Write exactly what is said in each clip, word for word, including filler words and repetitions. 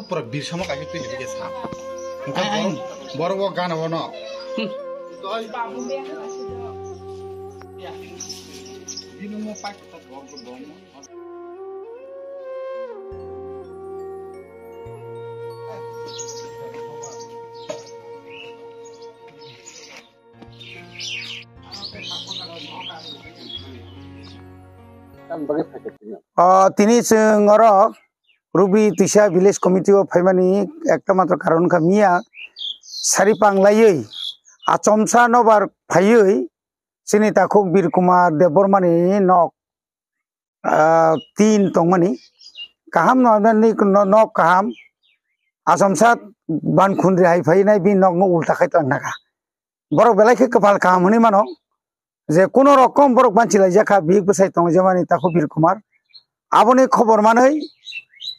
Pura bir sama kaisa twi hiri ke sa. Engkha borok, borok bo gana bono. Ah, tini chwng oro Rubi Tisa Village Committee o phaimani ekta matro karon wngkha miya sari panglaiwi achomsa nobar phaiwi chini takhuk Bir Kumar Debbarmani nok, ah, tin tongmani kaham no, no, nok kaham achomsa ban khundri hai phainai bini nok no ulta khai tong naka. Borok belai khe kwpal kaham hwnwi mano je kuno rokom borok banchi laijak kha bihik bwsai tong jamani takhuk Bir Kumar. Aboni khobor manwi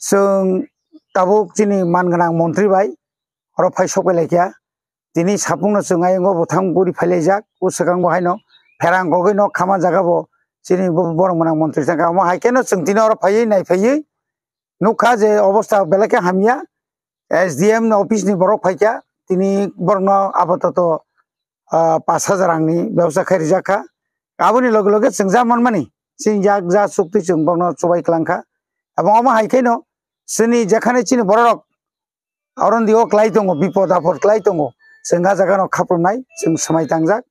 chwng tabuk chini man gwnang montri bai oro phai sok bai laikha. Tini sapung no chwng ayang o bwthang buri phai laijak, o swkang bo haino pherang gogwi nok khama jaga bo chini bo-, borok gwnang montri thangkha. Omo hai kheno chwng tini oro phaiwi nai phaiwi nukha je obostha belai khe hamya. S D M office ni borok phaikha, tini borokno apatoto, ah, pash hajar rangni bebsa khai rijak kha. Aboni loge loge chwng ja manmani, chini jak ja chukti chwng borokno chubai kwlang kha. Abo omo hai khaino chini jekhane chini bororok aron dio klai tongo, bipod apod klai tongo, chwng a jaga no khaprumnai, chwng swmai tangjak.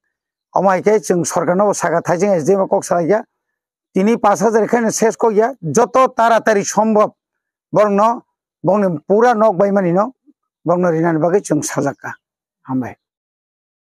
Omo hai khe chwng sorkar no saka thaijing S D M o kok salai kha. Tini pash hajar khe no ses kok ya, joto taratari sombhob borokno, borokni pura nok bai mani no borokno rinani bagwi chwng sajak kha. Hambai.